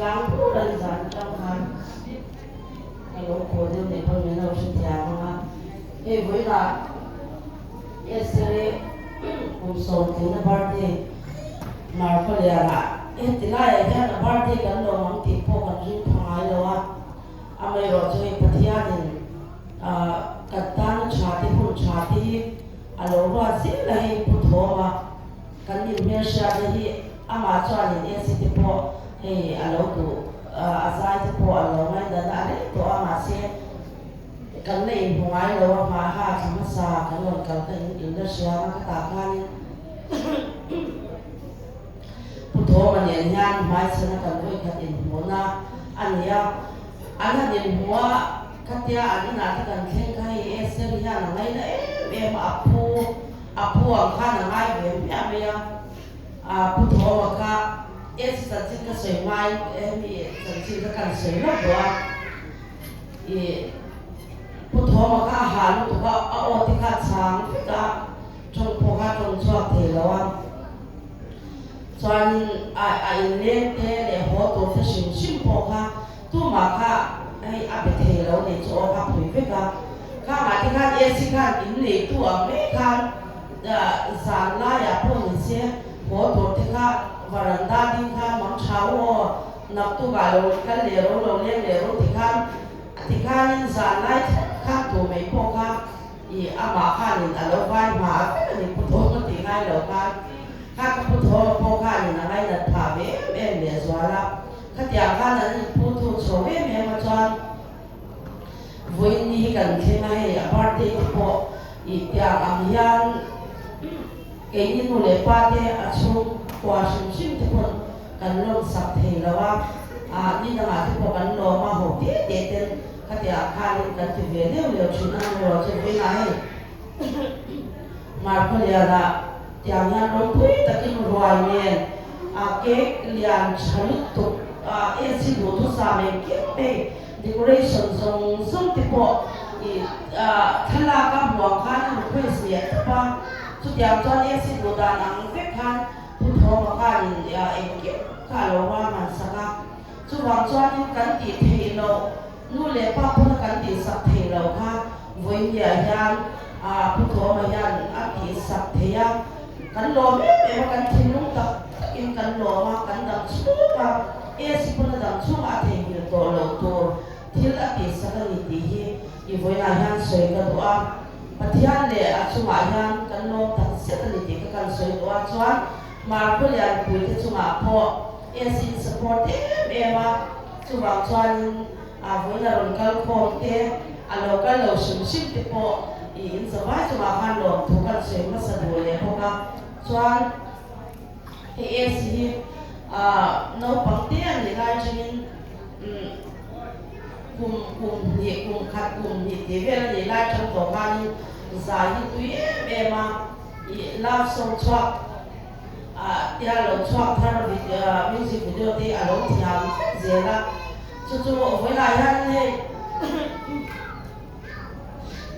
Tlangpur an zan atang khan ka lo khaw deuh leh pawn min lo hrethiam ang a, hei vawiinah Esere kum sawmtlina birthday Markhawlianah heti laiah hian a birthday kan lawm ang tih pawh kan ring pha ngai lo a, amaherawhchu hei Pathianin kan tana tha te hun tha te hi a lo ruat zel a hei Pu Thawma kan inhmelhriatna hi Amah chuanin AC te pawh hei a lo duh a zai te pawh a lo ngaihdan a reng tawh a, mahse kan la inhmu ngai lo a, hma ha thla hmasa kan rawn kal kha in in la hria ang a, ka tah khanin Pu Thawma nen hian hmaichhana kan vawikhat inhmuhna a ni a, an han inhmu a, khatia an inah te kan thleng kha hei Esther hian a ngaina em em a, a phu a phu ang khan a ngai ve hmiah mai a. A Pu Thawma kha S chanchin ka sawi hmain hemi chanchin kha kan sawi lawk duh a, i Pu Thawma kha a hah lutuk a, a aw te kha a chhang vek a, tawng pawh kha a tawng chhuak thei lo a, chuanin a a inleng te leh haw tur te hrim hrim pawh kha tumah kha hei a be thei lo nih chu aw kha a phui vek a, khangah te khan S khan inneitu ang mai khan Zan laiah pawh ni se, haw tur te kha varanda ding khan mang tha u aw, naktukah lo kal leh ro lo leng leh ro ti khan a ti khanin zan lai thleng khan tur mai pawh kha i amah khanin a lo vai hma a vek a ni Pu Thawma tih ngai lo khan kha ka Pu Thawma pawh khanin a ngainat phah ve em em leh zual a, khatiang khan an inphu thu chho em em a chuan Vawiin ni hi kan thleng a, hei a birthday te pawh ih tiang ang hian keini nu leh pa te a chhungkua hrim hrim te pawn kan lawm sak thei lo a, ah ni dangah te pawh kan lawm a, ho te te ten khatiang khanin kan ti ve leuh leuh thin a, amaherawh chu vawiinah hei Markhawliana tiang hian ropui takin ruai nen a cake lian tha lutuk a AC duhthusam engkim mai Decoration zawng zawng te pawh i thlalak a hmuh ang khan a request leh tawp a, chutiang chuan AC duh dan ang vek khan Pu Thawma khanin engkim kha a lo ruahman sak a, chuvang chuanin kan tih theih loh nu leh pa pawn a kan tih sak theih loh kha vawinia hian Pu Thawma hian a tih sak thei a, kan lawm em em a, kan thinlung tak takin kan lawm a, kan dam chhung a. AC pawn a dam chhungah a theihnghilh tawh loh tur thil a tihsak a ni tih hi i vawiinah hian sawi ka duh a. Pathian leh a chungah hian kan lawm tak zet a ni tih ka kan sawi duh a. Chuan Marco Lianpui te chungah pawh AC in support em em a, chuvang chuanin a vawiina rawn kal khawm te, a lo kal lo hrim hrim te pawh i in zavai chungah khan lawmthu kan sawi hmasa duh leh bawk a. Chuan. Hei AC hi naupang te a nih lai atangin kum kum hnih kum khat kum hnih tih vel a nih lai atang tawh khanin zai hi tui em em a, ih love song chhuak ah tia lo chhuak thar music video te a lo thiam vek zel a, chu chu vawilah hian hei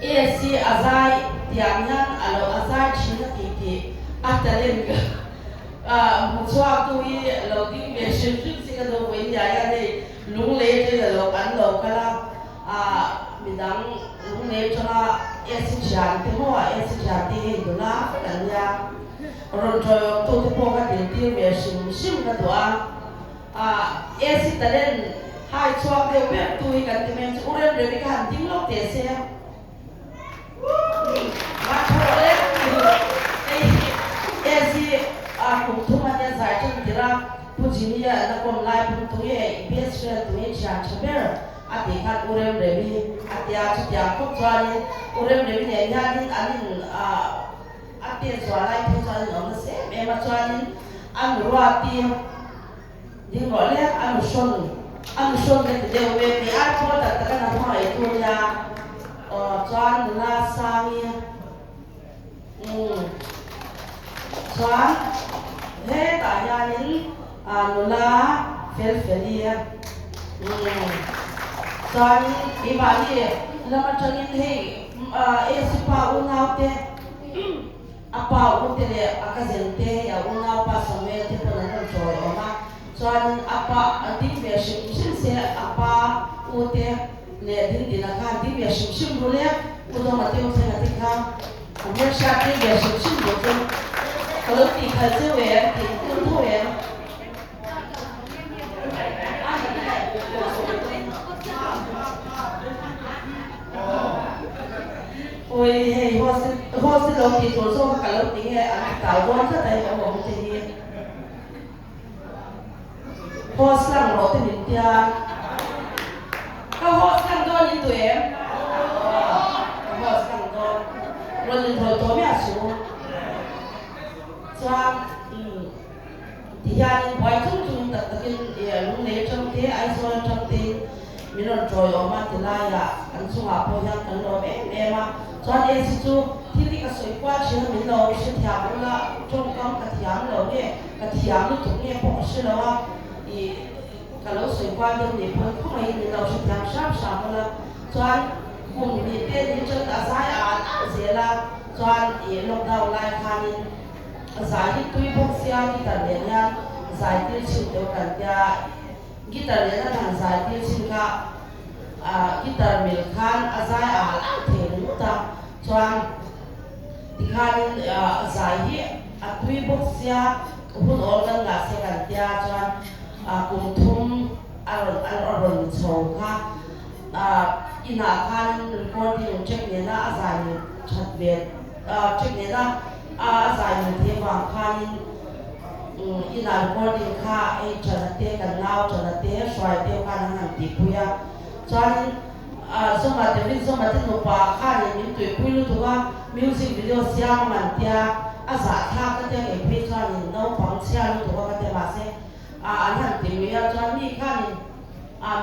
AC a zai tiang hian a lo a zai thin a tih tih a talent ka hmu chhuak tu hi lo ding ve hrim hrim si ka duh vawiin nia hian hei lunglei atangin a lo an lo kal a ah midang lunglei atanga AC thian te maw AC thian te hei nula vek an nia rawn tawih awm tu te pawh ka dil tir ve hrim hrim ka duh a. AC talent hai chhuak deuh ber tu hi kan ti mai ang chu U Remremi kha han ding lawk teh se. Mah tha rawh le. Hei hi AC kum thum a nia zai tan tir a Pu Jimmy a na kawm lai pawn tu nge i best friend tu nge i thian tha ber a tih khan U Remremi a tia chutiang khawp chuanin U Remremi nen hianin an in a tet zual lai phei chuan in awm nasa em em a chuanin a nu ruati ding rawh le a nu hrawn a nu hrawn ka ti deuh ve tih ai pawh tak tak a na hmangaih tu nia aw chuan nula sangi umm chuan hetah hianin nula fel feli umm chuanin keimahni lam atangin hei AC pa unaute A pa ute leh a cousin te hei a unaupa Samuel te pawn an rawn chawi awm a. Chuanin a pa a ding ve hrim hrim se, a pa u te leh ding dina khan ding ve hrim hrim ru le, U Dawma te u Thlenga te kha a hmelhriat ding ve hrim hrim ru chu ka lo tih khalh cheu em tih tum tho em? Awi hei host host lo tih tur zawk kha ka lo ti nge an ti tau dawn tlat a hei awm awm te hi. Host lang rawh te min tia. Ka host lang dawn in duh em? Ka host lang dawn. Rawn inthawih tawh miah suh u. Chuan umm ti hianin buai chung chung tak takin lunglei atang te Aizawl atang te in min rawn tawiawm a ti laiah an chungah pawh hian kan lawm em em a. Chuan AC chu thil hi ka sawi kual thin a min lo hrethiam ula tawngkam ka thiam lo nge ka thiam lutuk nge pawh ka hre lo a ih ka lo sawi kual deuh nih pawn khawngaihin min lo hrethiam hram hram ula chuan kum hnih te ni tan a zai al al zel a chuan ih lockdown lai khanin zai hi tui bawk sia guitar nen hian zai tir chhin deuh kan tia guitar nen a han zai tir chhin kha ah guitar mil khan a zai al al thei ringawt a chuan tikhanin ah zai hi a tui bawk sia hun awl kan ngah se kan tia chuan ah kum thum a rawn a rawn ni chho kha ah inah khan recording check nena a zai that ve ah check nena a zai ni thei vang khanin Inah recording kha ei ṭana te kan nau ṭana te hruai deuh khan an han tihpui a, chuanin Zoma David Zoma te nupa khanin min tuipui lutuk a, music video siam a man tia a zahthlak ka tia kei phei chuanin naupang chhia lutuk a ka tia mahse an han ti lui a, chuan mi khanin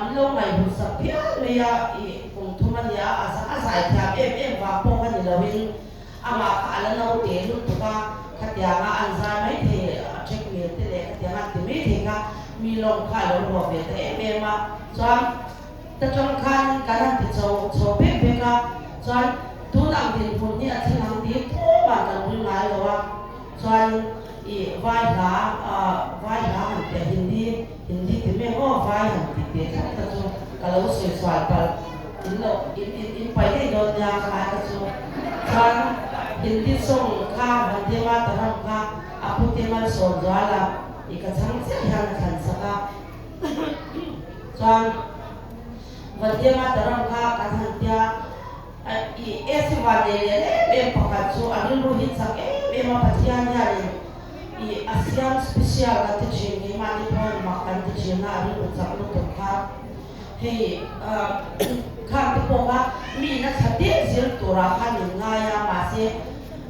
min lo ngaihhlut sak phian mai a, ih kum thum a nia a zaithiam em em vang pawh kha ni loin. Amah kha a la naute lutuk a, khatianga an zai mai thei a check mil te leh khatianga an ti mai thei kha mi lawng kha a lo ruah ve ta em em a, chuan ta tang khanin kan han ti chho chho bek bek a, chuan tun ang dinhmun hi a thleng ang tih tumah kan ring ngai lo a, chuanin ih vai hla ah vai hla han tih a Hindi Hindi ti mek aw vai han ti teh tlat kha chu ka lo sawi sual palh in lo in in in pai daih dawn nia kha ka chu chuan Hindi song kha Vande Mataram kha a pute malsawm zual a i ka chhang chiah hian a thlan sak a chuan Vande Mataram kha kan han tia i AC van nei leh em em pakhat chu a rilru hi chak em em a Pathian hianin I a siam special kan ti thin keimahni pawn mak kan ti thin a, a rilru chak lutuk kha hei khang te pawh kha mi in a thla dek zir turah khan min ngai a mahse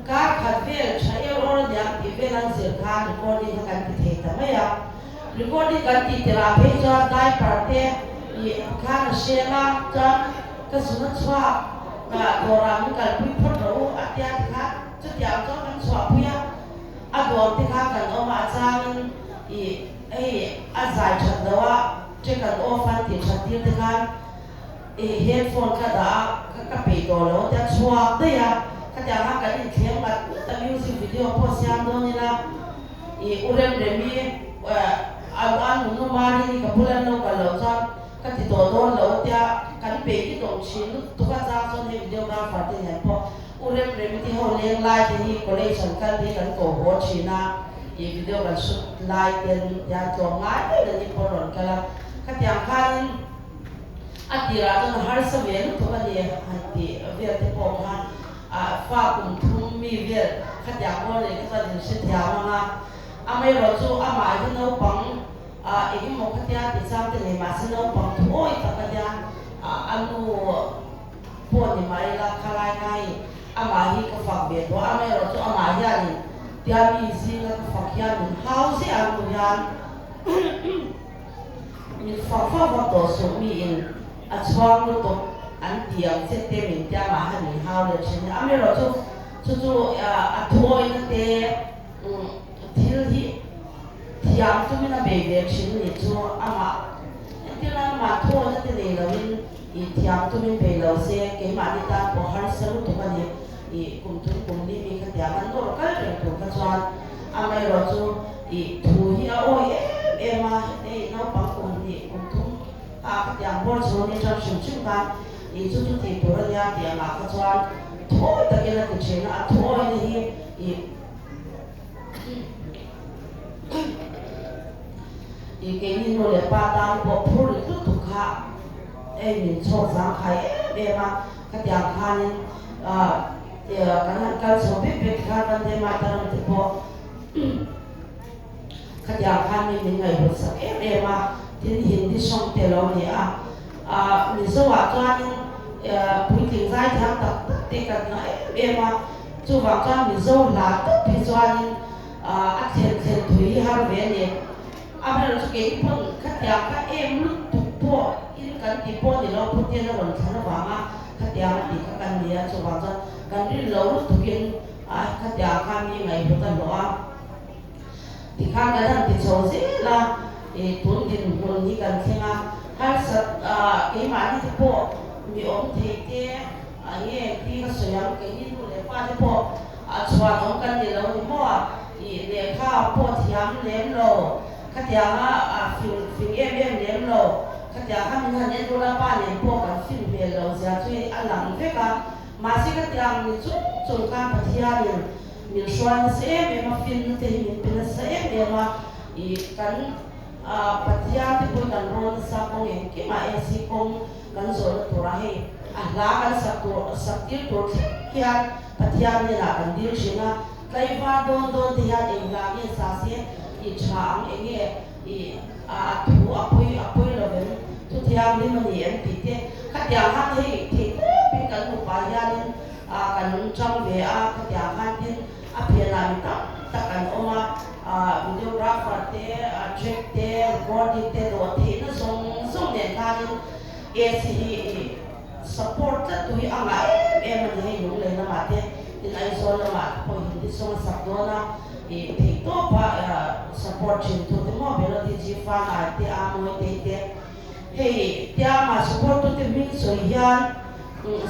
kar khat vel tha eu awr aniang tih vel an zir khan recording kha kan ti thei ta mai a, recording kan tih tirah phei chuan diaper te i khan a hreng a chuan ka zun a chhuak dawrah min kalpui phawt rawh u a tia tikhan chutiang chuan kan chhuahpui a. A dawr te kha kan awm a, a changin ih hei a zai that lo a, check an off an tih that tir te khan ih headphone kha dah a, ka ka peih tawh lo tia chhuak daih a, khatiang khan kan inthlem ngat ngat a, music video pawh siam dawn ila ih u rem remi eh an an nu Marini ka bula an lo kal loh chuan ka ti tawh dawn lo tia kan peih hi dawm thin lutuk a, chang chuan hei videographer te nen pawh U Rem Remi te ho leng lai te hi college an kal te hi kan ko haw thin a, ih video kan shoot lai ten hian tlawm ngai mai dan in pawn rawn kal a, khatiang khanin a tirah chuan a harsa ve lutuk a ni han tih vel te pawh khan ah fa kum thum mi vel khatiang pawn leh kha chuan in hrethiam ang a, amaherawh chu amah hi naupang ah engemaw khatia ti chang te nei mahse naupang thuawi tak a nia ah a nu Pawh ni mah ila khalai ngai amah hi ka fak ve tawh a, amaherawh chu amah hianin tia mi zinga ka fak hian min hau ziah ang hnu hian min fak vak vak tawh suh miin a chhuang lutuk an ti ang che te min tia amah hian min hau leh thin a, amaherawh chu chu chu a thuawina te thil hi thiam tumin a bei ve thin ni chu amah entirna amah thuawina te nei loin I thiam tumin bei lo se, keimahni tan pawh harsa lutuk a ni. I kum thum kum li mi kha tiang an nawr kal reng tur kha chuan amaherawh chu i thu hi a awi em em a, hei naupang kum hnih kum thum ah khatiang bawr chho ni ṭang hrim hrim khan ih chu chu tih tur a nia tih angah kha chuan thuawi takin a ti ṭhin a, a thuawina hi ih ih keini nu leh pa tan pawh phur ri tlut tuk kha hei min chhawk zang khai em em a, khatiang khanin ah kan han kal chho bik bik khan Vande Mataram te pawh. Khatiang khan mi min ngaihhlut sak em em a, tin Hindi song te lo ni a, ah Mizo ah chuanin puitling zai thiam tak tak te kan ngah em em a, chuvang chuan Mizo hla tawp hi chuanin a thlen thlen thui hi har ve a ni. Amaherawhchu kei pawn khatiang kha em lutuk pawh in kan ti pawh ni lo, Putian a rawn thlan avanga khatiang a tih kha kan ni a, chuvang chuan kan rin lo lutukin A khatiang kha mi ngaihhlut a hlawh a, tikhan kan han ti chho zel a, ih tun dinhmun hi kan thleng a, harsat keimahni te pawh mi awm thei te a nge ti ka sawi ang, keini nu leh pa te pawh a chhuan awm kan ni lo ni maw a, ih lehkha pawh thiam lem lo, khatianga fing fing em em lem lo, khatiang kha min han enkawl a, pa nen pawh kan fin hmel lo zia chu hei a lang vek a. Mahse ka ti ang ni chung chung khan Pathianin min hruai nasa em em a, finna te hi min pe nasa em em a, ih kan Pathian te pawh hi kan rawn nasa kawng engkim ah AC kawng kan zawhna turah hei a hla kan sak tur sak tir tur thleng hian Pathian hnenah kan dil thin a, tlaivar dawn dawn te hian eng hla nge sa se ih tha ang eng nge ih a thu a pawi a pawi lo vem thu thianghlim a ni em tih te khatiang khan hei theih tawpin kan nupa hianin ah kan tang ve a khatiang khan tin a phenah mi tam tak an awm a ah videographer te ah track te recording te dawh theihna zawng zawng nen khanin AC hi ih support tlat tu hi a ngah em em a ni hei lunglei lamah te tin Aizawl lamah te pawh Hindi song a sak dawn a. Ih theih tawp a support thin tu te maw Melody G Fan ai te a mawi te te hei tia mah support tu te hming sawi hian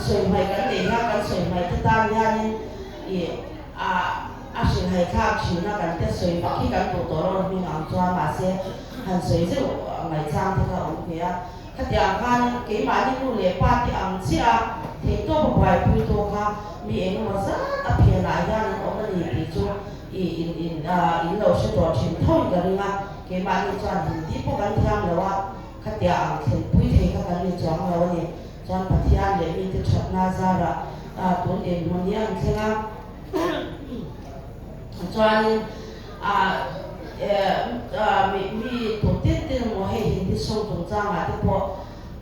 sawi hmai kan neih hian kan sawi hmai te tan hianin ih a a hrilhhai thlak thin a kan te sawi vak hi kan duh tawh lo hming ang chuan mahse han sawi zeuh ngaihchang te kha a awm ve a khatiang khan keimahni nu leh pa te ang chiah a theih tawp a buaipui tu kha Mi engemaw zat a phenah hian an awm a ni tih chu i in in in lo hre tawh thin tho in ka ring a, keimahni chuan Hindi pawh kan thiam lo a, khatia ang thlenpui thei kha kan ni chuang lo a ni. Chuan Pathian leh mite thatna zarah tun engmaw ni an thleng a, chuanin mi mi tur tin tin emaw hei Hindi song chungchangah te pawh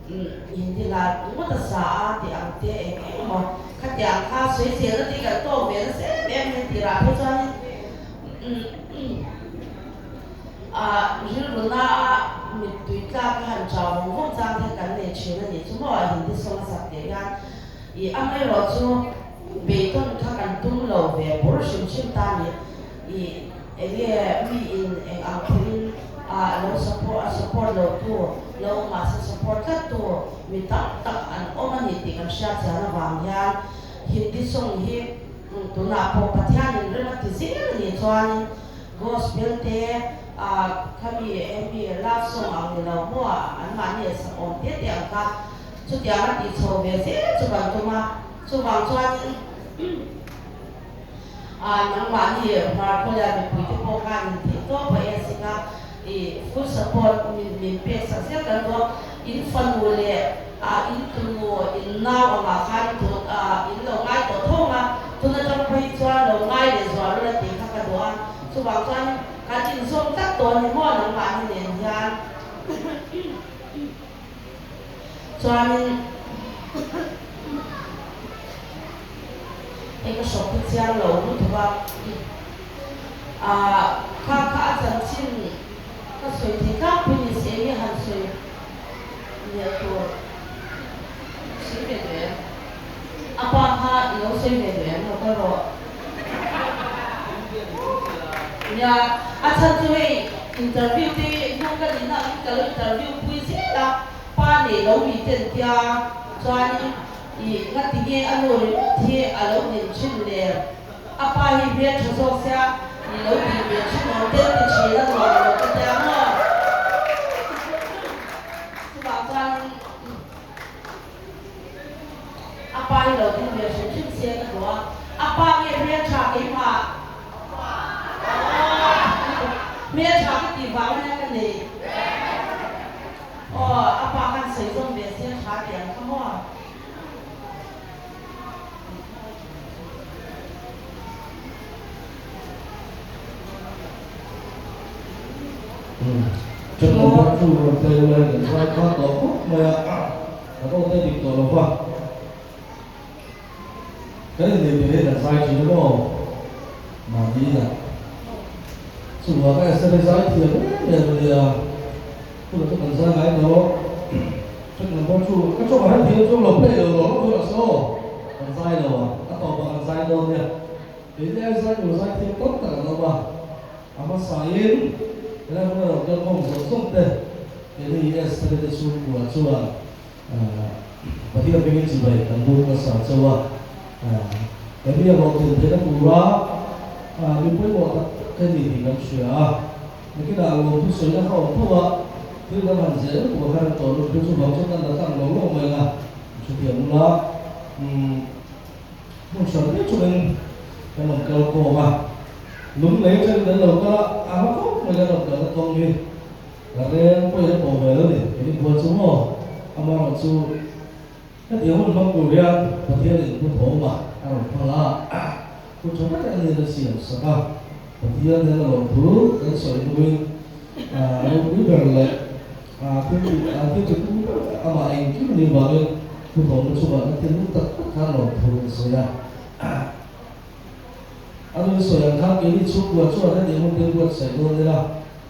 Hindi hla ngawt a sa a tih ang te eng eng emaw khatiang kha sawi zel a tih kan tawk ve nasa em em mai tih rah phei chuanin ah rilru na a mittui tlak a han chau vawng vawng chang te kan nei thin a nih chu maw a Hindi song a sak teh hian ih amaherawh chu beidawn kha kan tum lo ve bur hrim hrim ta ni ih eng nge mi in eng ang pawhin ah lo support a support lo tu lo awm mahse support tlat tu mi tam tak an awm a ni tih kan hriat chian avang hian Hindi song hi tunah pawh Pathian in rem a ti zel a nih chuanin gospel te ah khami hemi love song ang ni lo maw an mahni a sak awm te te ang kha chutiang a tih chho ve zel chu kan tum a chuvang chuanin A nangmahni Hmarkhawlea mipuite pawh khan in theih tawp a en sik a, i full support min min pek sak zel kan duh a, in fanu leh a in tunu in nau angah khan tun a in lo ngai tawh tho ang a, tun atang phei chuan lo ngai leh zual rawh la tih kha ka duh a, chuvang chuan kan inzawm tlat tawh a ni maw nangmahni nen hian chuanin. Hei ka hrawk hi chiang lo lutuk a, ah kha kha a chanchin ka sawi thei tlangpui ni se enge han sawi leh tur sawi ve duh em? A pa kha i lo sawi ve duh em? Lo kal rawh. Nia, a chhan chu hei interview te hnu ka nihna angin ka lo interview pui zel a, pa nei lo mi ten tia chuanin Ih, ngati nge a nu ringawt hi a lo din thin le? A pa hi hmel tha zawk sia i lo din ve thin awm tel ti thin a nuam lo ka tia maw? Chuvang chuan a pa hi lo ding ve hrim hrim se ka duh a, a pa nge hmeltha keimah hmeltha ka tih vang ania ka nei. Aw a pa khan sawi zawm ve se tha tih ang kha maw. Chutah pawh chu rawn play ula in kan zai kha tawh khawp mai a, kan aw te dik tawh lo va, kan innei tel hian kan zai thin a maw? Mahni inah chuvang a Esther-i zai thiam em em a nia, tunah chuan kan zai ngai tawh. Chutah pawh chu ka chawk a hrethiam chuang lo play lo lo lo rawh se aw, kan zai lo a, a tawpah kan zai dawn nia. Keini ai zai tur zai thiam tam tak an awm a, a hmasain helai hmuna lo kal khawm zawng zawng te keini US te te chhungkua chuan Pathian hmingin chibai kan buk hmasa chauh a, he mi a hlawhtlin theihna tura mi pawimawh tak tak te ni tih kan hria a, nakinah lawmthu sawina kha awm tho a, thil dang han zel lutuk a kha rem tawh lutuk chu vang chuan kan la tlang lo lo mai a, hrethiam ula umm. Hmun hran viau chungin kan rawn kal khawm a, lung lei atangin kan lo kal a, a hma khawp mai kan rawn kalna kawng hi ka reng pawhin a pawh ve lo ni, kei ni buai chu maw? Amaherawh chu hetiang hun hmang tur hian Pathian in pu thawm a, a rawn hmang a, pu tha tak a ni a siam sak a, Pathian hian a lawmthu kan sawi hnuin ropui ber leh thil tih thil ti tu ber amah engkim a nih vangin pu thawmna chungah kan thinlung tak tak khan lawmthu kan sawi a. A nun sawi ang khan keini chhungkua chuan hetiang hun thil buatsaih dawn ila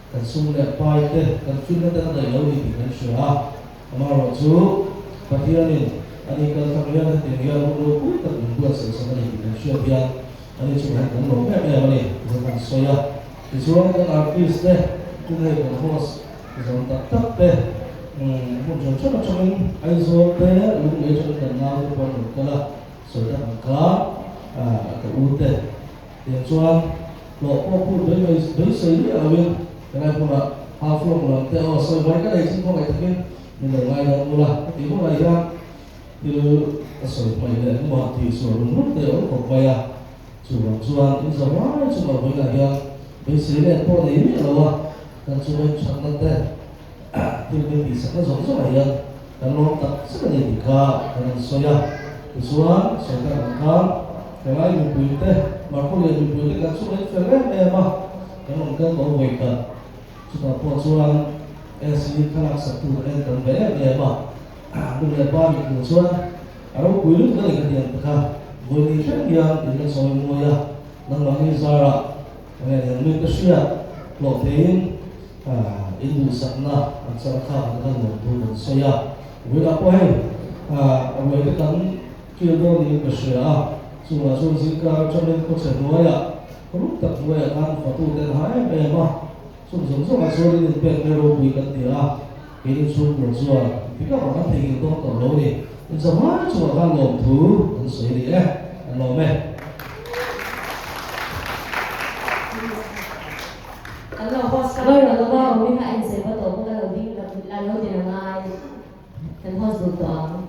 kan sum leh pai te, kan finna te a daih lo ni tih kan hria a. Amaherawh chu Pathianin ani kaltlang hian hetiang hian hun ropui tak min buatsaih sak a ni tih kan hriat hian ani chungah hian kan lawm em em a ni tih kan sawi a. Tichuan kan artist te, tun hei kan host zawm tak tak te, hmun hran hran atangin Aizawl te, Lunglei atangin kan nau te pawh an rawn kal a, sawi tak ang kha ka u te. Tiang chuan hlawh pawh phut mai mai beisei miah loin helai hmunah half long lam te aw sawi mai ka nei chin khawngaih takin min lo ngaidam ula ka tih hunah hian thil ka sawi hmaih leh hnumah tih sual rum rum te a awm khawp mai a. Chuvang chuan in zawng lai chungah vawiinah hian beisei let pawh nei miah lo a, kan chunga in thatna te thil min tihsakna zawng zawngah hian kan lawm tak zet a ni tih kha kan rawn sawi a. Tichuan, sawi tak ang khan helai mipui te, Markhawlian mipui te kan chunga in fel em em a, kan rawn kal tawh vawi khat. Chutah pawh chuan AC thlalak sak tur en tam ve em em a, nu leh pa mithmuh chuan A ropui lutuk a ni ka ti ang tak a, vawi ni thleng hian in la chawi mawi a, nangmah ni zarah nge nang mi ka hriat hlawh theiin in duhsakna an char kha kan kan lawm thu kan sawi a, vawiinah pawh hei ruai te kan kil dawn niin ka hria a, chungah chuan zingkar atangin khawchhe hnuaiah rum tak hnuaiah khan fatu te an ha em em a, chung zawng zawngah chuan in inpek mai ropui kan ti a. Keini chhungkua chuan dik a vang an theihnghilh dawn tawh lo ni. Inzamai chungah khan lawmthu an sawi ni e, an lawm e. Kan lo host ka Lawyer lova awmin a inzir va tawh bawk a lo ding a lo din a ngai. Kan host dun tawh ang.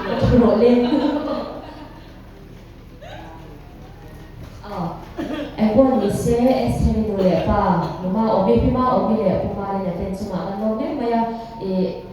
Tha rawh le. Aw, engpawh ni se, Estheri nu leh pa, Numa Awmi, Pi Ma Awmi leh Pu Malina ten chungah kan lawm mek mai a, ih.